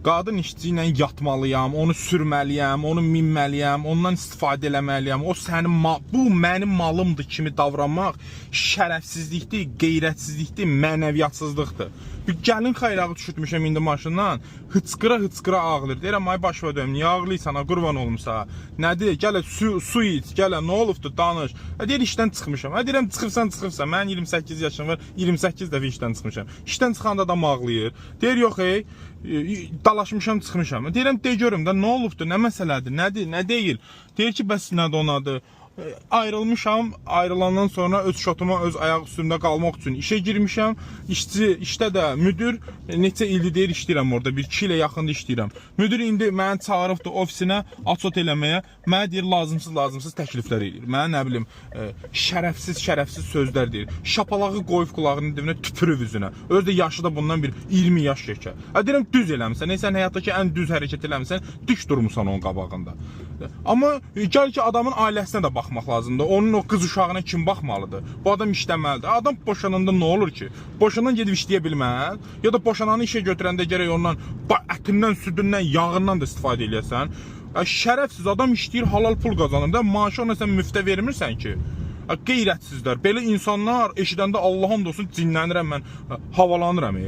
Qadın işçi ilə yatmalıyam, onu sürməliyəm, onu minməliyəm, ondan istifadə eləməliyəm. O sənin bu mənim malımdır kimi davranmaq şərəfsizlikdir, qeyrətsizlikdir, mənəviyyatsızlıqdır. Bir gəlin xayrağı düşürtmüşəm indi maşından, hıçqıra hıçqıra ağlayır. Deyirəm ay başıma dönüm, niyə ağlayırsan ha, qurban olum sənə. Nədir? Gəl su iç, gəl nə olubdu, danış. Hə deyir işdən çıxmışam. Hə deyirəm çıxırsan, çıxırsan. Mənim 28 yaşım var, 28 dəfə işdən çıxmışam. İşdən çıxanda adam ağlayır. Deyir yox ey, dalaşmışam, çıxmışam. Deyirəm de görüm də nə olubdu, nə məsələdir, nədir, nə deyil. Deyir ki, bəs nədir onadır. Ayrılmışam. Ayrılandan sonra öz şotuma, öz ayaq üstündə qalmaq üçün işə girmişəm. İşçi işdə də müdür neçə ildir deyir işləyirəm orada. Bir 2 ilə yaxındır işləyirəm. Müdür indi məni çağırıbdı ofisinə açot eləməyə. Mənə deyir lazımsız lazımsız təkliflər eləyir. Mənə nə bilim şərəfsiz şərəfsiz sözlər deyir. Şapalağı qoyub qulağının dibinə tüpürüb üzünə. Özü də yaşı da bundan bir 20 yaş yekə. Hə deyirəm düz eləmisən. Ey, sən həyatdakı ən düz hərəkət eləmisən, dik durmusan onun qabağında. Amma gəl ki adamın ailəsinə də baxmaq lazımdır. Onun o qız uşağına kim baxmalıdır? Bu adam işləməlidir. Adam boşananda nə olur ki? Boşanan gedib işləyə bilməz. Ya da boşananı işə götürəndə gərək ondan ətindən, südündən, yağından da istifadə eləyəsən. Şərəfsiz adam işləyir, halal pul qazanır da, maaşı ona sən müftə vermirsən ki. Qeyrətsizlər. Belə insanlar eşidəndə Allahım da olsun cinlənirəm mən, havalanıram.